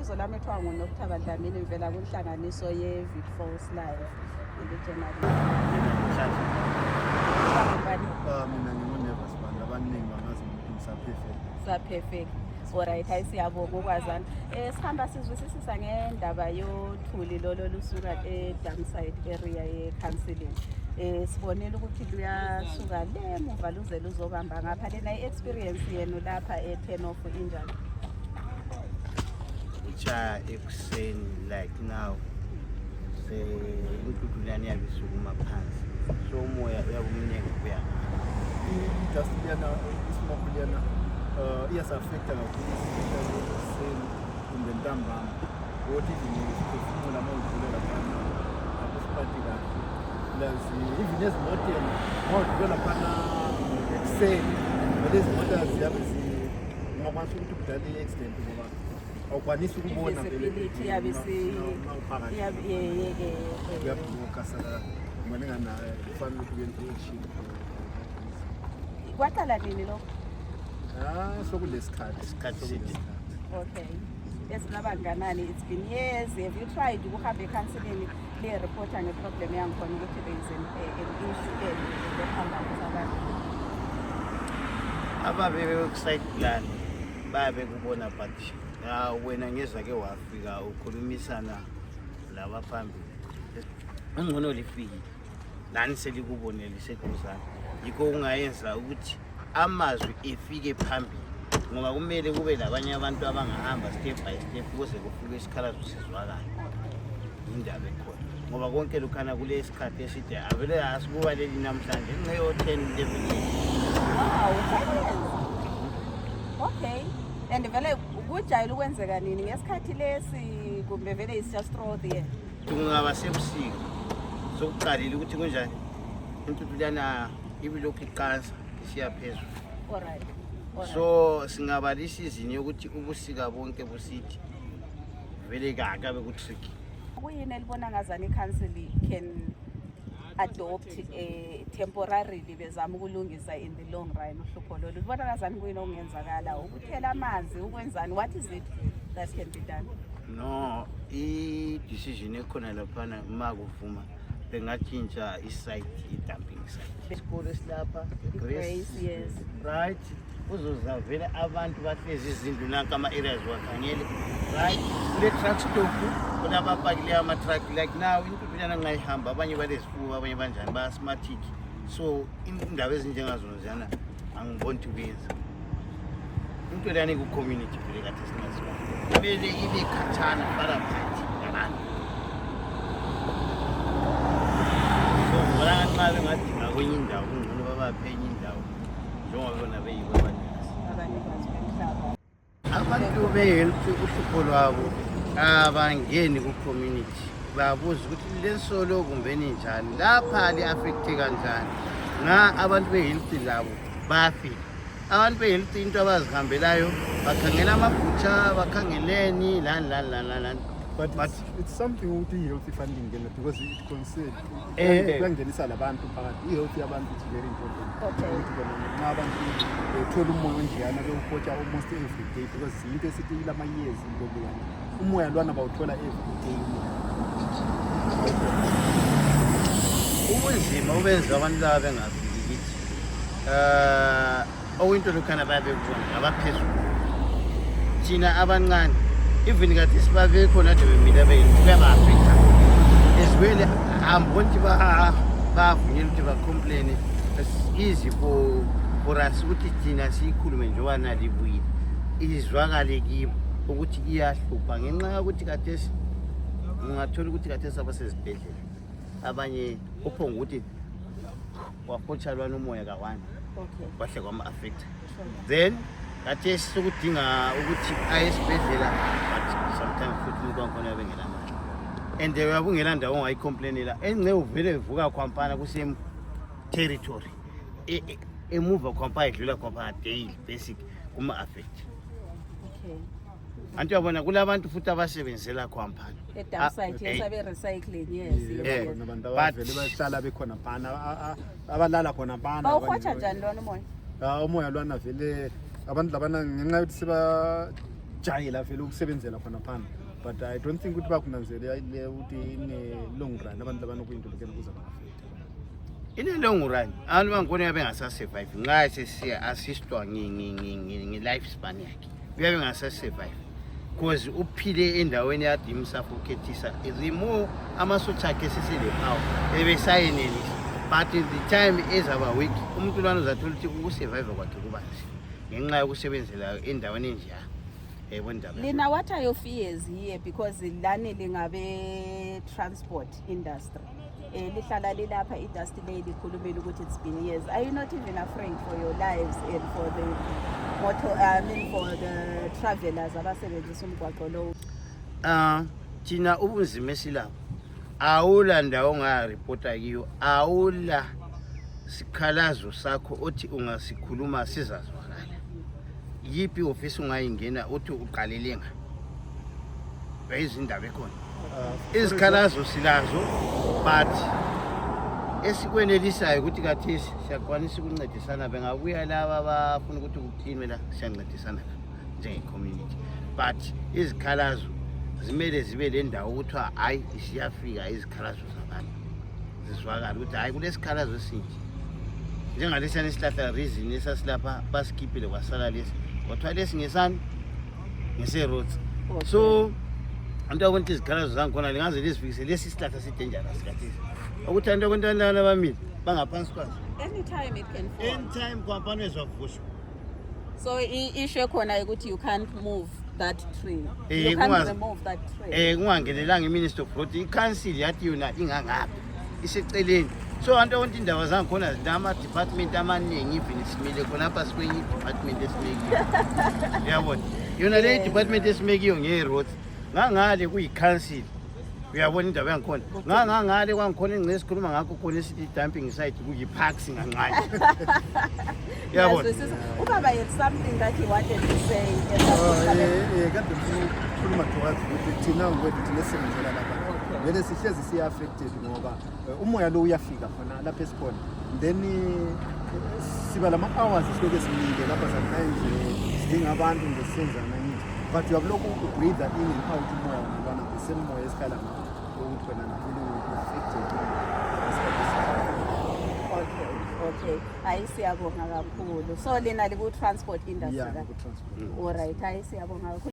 Ibizo lami ethiwa nguNokutha Dlamini ngivela kunhlanganiso ye-Vic Falls Live journalist. Mina nginguNevas Banda abaningi bangazi ukuthi Perfect. Alright, hayi siyabonga ukwazana. Sihamba sizwisisa ngendaba yothuli lolo lusuka eDamside area ye-counseling. Sibonile ukuthi luyasuka le muva luze luzobamba ngapha lena i-experience yenu lapha e-Turnoff injani? Ucha ekuseni like now intutulwane yabisukuma phansi so umoya uyabumnenge kuya just liyana isimoto liyana iyasafecta kakhulu ekuseni kumbe ntambama ukuthi ngiphefumula uma udlulela phana akusiphathi kahle lazi even ezimoteni uma udlulela phana ekuseni lezi moto ziyabe ungakwanisa ukuthi kudala i-accident ngoba awukwanisi ukubona uyabuka sala malingana kufanele ukuthi uyenze Kwaqala nini lo? isikhathi Okay. Esingabanganani, it's been years. Have you tried ukuhamba e-counseling le-reporter nge-problem yangikhona ukuthi there is an issue ehamba ngabantu? ababe-side plan babe kubona but wena ngezake wafika ukhulumisana laba phambili ungcono lifiki nani selikubonele liseduzana yikho ungayenza ukuthi amazwi efike phambili ngoba kumele kube labanye abantu abangahamba step by step ukuze kufike isikhalazo sizwakala indaba ekhona ngoba konke lukhana kule sikhathi eside avele asikubaleli namhlanje ngeyo 10 11 Okay. And vele kujayele ukwenzeka nini ngesikhathi lesi kumbe vele is just throw there? Kungaba sebusika sokuqalile ukuthi kunjani intutulana ibilokhu iqansa isiya phezulu. Alright. So singaba lisizini yokuthi ubusika bonke busithi vele kakabe kutricky. Kuyini elibona ngazana i-council can adopt temporarily bezama ukulungisa in the long run uhlupho lolu? Libona ngazani kuyini okungenzakala ukuthela amanzi ukwenzani? What is it that can be done? No, i-decision ekhona laphana uma kuvuma bengatshintsha isite i-dumping site. Isikole silapha Grace, yes. Right, uzozavela abantu bahlezi izindlu nanka ama-areas wakhangele right kule truck stop kunabapakile ama-truck like now intutulana ngayihamba abanye balezifuba abanye banjani ba-asthmatic so indaba ezinjengazona ziyana angiboni ukuthi kuyenza into leyani ku-community vele kade singaziba kumele ibe khathana baraphathi nabantu so ngibona nxa bengadinga kwenye indawo kungcono babaphe enye indawo njengoba bona beyibo Abanikazi bemhlaba. abantu be-health uhlupho lwabo abangeni ku-community babuza ukuthi lesolo kumbeni njani lapha li-affecte kanjani abantu be-health labo bafika abantu be-health into abazihambelayo bakhangela amabhutsha bakhangeleni lani. But it's something with the healthy funding because it concerns kwangenisa labantu phakathi i-health yabantu is very important. Okay. Nxa abantu bethola umoya onjeyana bewuhotsha almost every day because into esithi ilama-years lokuyana umoya lwana bawuthola every day. ubunzima obenza abantu laba bengafiki kithi okuyinto lokhana bayabekubona ngabaphezulu thina abancane even kade sibabe khona nje bemile beba-Afrika esiwele amboni ukuthi bavunyela ukuthi bacomplaine. It's easy for us ukuthi thina siyikhulume njengoba nalibuyile izwakale kibo ukuthi iyahlupha ngenxa yokuthi kathesi ungathola ukuthi kathesi abasezibhedlela abanye uphonga ukuthi wahotshalwana umoya ka-1 kwahle kwama-affect then kathesi sokudinga ukuthi aye esibhedlela but sometimes futhi umuntu wangikhona yabengelamali and uyabungela ndawo ongayicomplainela engce uvele vuka khwampana kusame territory emuva khwampa edlula khwampa daily basic kuma-affect. Okay. Antu yabona kulabantu futhi abasebenzela khwampana E-Damside yes abe-recycling yes. Nabantu abavele bahlala bekhona phana abalala khona phana. Bawuhotsha njani lona umoya? Umoya lwana vele abantu labana ngenxa yokuthi ukujayela vele ukusebenzela khona phana, but I don't think ukuthi bakunanzelela ukuthi ine-long run abantu labanokuyindulukela ukuze bangafekthe. Ine-long run abantu bangikhona yabe ngasasurvive nxa sesiya-assistwa nge-life span yakhe uyabe ngasasurvive because uphile endaweni yade imsuffocathisa the amasotsha akhe sesele-power ebesayenelisa, but the time ezaba weak umuntu lwana uzathola ukuthi ukusurvive kwakhe kubanzi ngenxa yokusebenzela endaweni enjeya. Lina, what are your fears here? Because lani lingabe transport industry. Lihlala lilapha industry le likhulumela ukuthi it's been years. Are you not even afraid for your lives and for the travelers abasebenzisa umgwaqo lo? Thina ubunzima esilapho awula ndawo ongaripota kiyo, awula sikhalazo sakho othi ungasikhuluma sizazwakala. Yipi ofisi ungayingena uthi uqalelenga bayizindaba ekhona izikhalazo silazo, but esikwenelisayo ukuthi kathesi siyakwanisa ukuncedisana. Bengabuya laba abafuna ukuthi kuthini la siyancedisana njenge-community, but izikhalazo zimele zibe le ndawo ukuthiwa hayi siyafika izikhalazo zabantu zizwakala ukuthi hayi kulesikhalazo esinje njengalesiyana isihlahla reason esasilapha basikhiphile kwasala lesi kwathiwa lesi ngesani ngese-roads. So anto yakwenta izikhalazo zangikhona lingaze lizifikise lesi isihlahla si-dangerous kathesi ukuthi anto yakwenta abantwana abamile bangaphansi kwazo Anytime it can fall. anytime kwampani wavushwa. So issue ekhona ukuthi you can't move that tree. Eh, You can't remove that tree. Kungangenelanga i-Minister of Road i-council yathi yona ingangaphi iseceleni. So anto yakwenta indaba zangikhona zinama-department amaningi even simile khonapha sikwenye i-department esimekiyo uyabona yona le department esimekiyo nge-roads ngangale kuyi-council uyabona indaba yangikhona ngangale kwangikhona engce esikhuluma ngakho khona esithi i-dumping site kuyi-parks ngancane uyabona. Ubaba had something that he wanted to say. Kade ngifuna thokazi ukuthi thina ngokuthi thina sisebenzela lapha vele sihlezi siya-affected ngoba umoya lo uyafika khona lapha esikhona, then siba lama-hours siloke simile lapha sometimes singabantu nje sisenzana ngithi, but uyabulokhu ubreathe in and out umoya ngabana the same moya esikhala ngakho ukuthi wena navele u-affected. Okay. Hayi siyabonga kakhulu. So lina liku-transport industry. Yeah, ku-transport. Alright, hayi siyabonga kakhulu.